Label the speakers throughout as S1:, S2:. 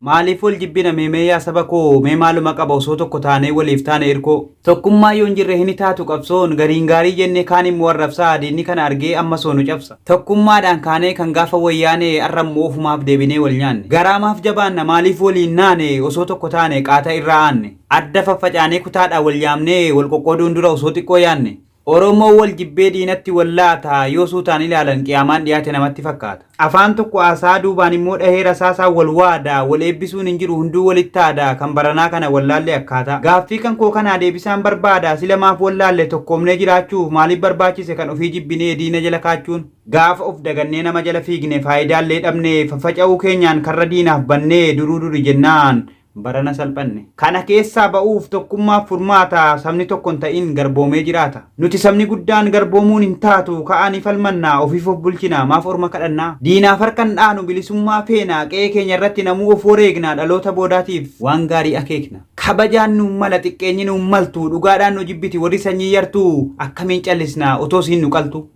S1: Maaliif wal jibbina mee mee yaa saba koo mee maaluma qaba osoo tokko taanee waliif taane irkoo. Tokkummaa yoo hin jirre hin taatu qabsoon gariin gaarii jennee kaan immoo arrabsaa diinni kana argee amma soonu cabsa. Tokkummaadhaan kaanee kan gaafa wayyaanee arra immoo ofumaaf deebinee wal nyaanne. Garaa maaf jabaanna maaliif waliin naane osoo tokko taane qaata irraa aanne. Adda faffacaanee kutaadhaan wal yaamnee wal qoqqooduun dura osoo xiqqoo yaanne. Oromoo wal jibbee diinatti wal laata yoo suutaan ilaalan qiyaamaan dhiyaate namatti fakkaata. Afaan tokko haasaa duubaan immoo dhahee rasaasaa wal waada wal eebbisuun hin jiru hunduu walitti aada kan baranaa kana wallaalle akkaataa. Gaaffii kan koo kanaa deebisaan barbaada sila maaf wallaalle tokkoomnee jiraachuuf maaliif barbaachise kan ofii jibbinee diina jala kaachuun. Gaafa of dagannee nama jala fiigne faayidaallee dhabne faffaca'uu keenyaan karra diinaaf bannee duruu duri jennaan barana salphanne. Kana keessaa ba'uuf tokkummaaf furmaata sabni tokko hin ta'in garboomee jiraata. Nuti sabni guddaan garboomuun hin taatu ka'aa ni falmannaa ofiif of bulchina maaf orma kadhannaa. Diinaaf harka hin dhaanu bilisummaa feena qe'ee keenya irratti namuu of wareegna dhaloota boodaatiif waan gaarii akeekna. Kabajaan nuun mala xiqqeenyi nuun maltu dhugaadhaan nu jibbiti warri sanyii yartuu akkamiin callisna otoo siin nu qaltu.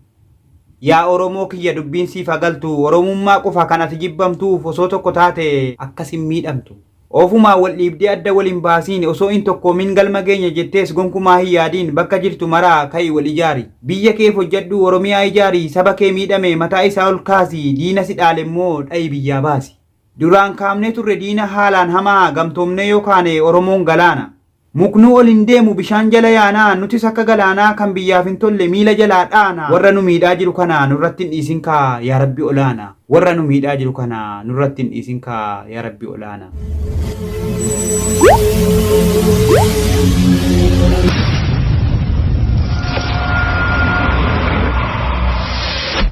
S1: Yaa Oromoo kiyya dubbiin siif haa galtu Oromummaa qofa kan ati jibbamtuuf osoo tokko taate akkas hin miidhamtu. Ofumaa wal dhiibdee adda wal hin baasiin osoo hin tokkoomin galma geenya jettees gonkumaa hin yaadiin bakka jirtu maraa ka'i wal ijaari. Biyya keef hojjedhu Oromiyaa ijaari saba kee miidhame mataa isaa ol kaasi diina si dhaale immoo dha'i biyyaa baasi. Duraan kaafnee turre diina haalaan hamaa gamtoomnee yoo kaane Oromoon galaana. Muknuu ol hin deemu bishaan jala yaanaa nutis akka galaanaa kan biyyaaf hin tolle miila jalaa dhaana warra nu miidhaa jiru kana nurratti hin dhiisin kaa yaa rabbi olaana warra nu miidhaa jiru kana nurratti hin dhiisin kaa yaa rabbi olaana.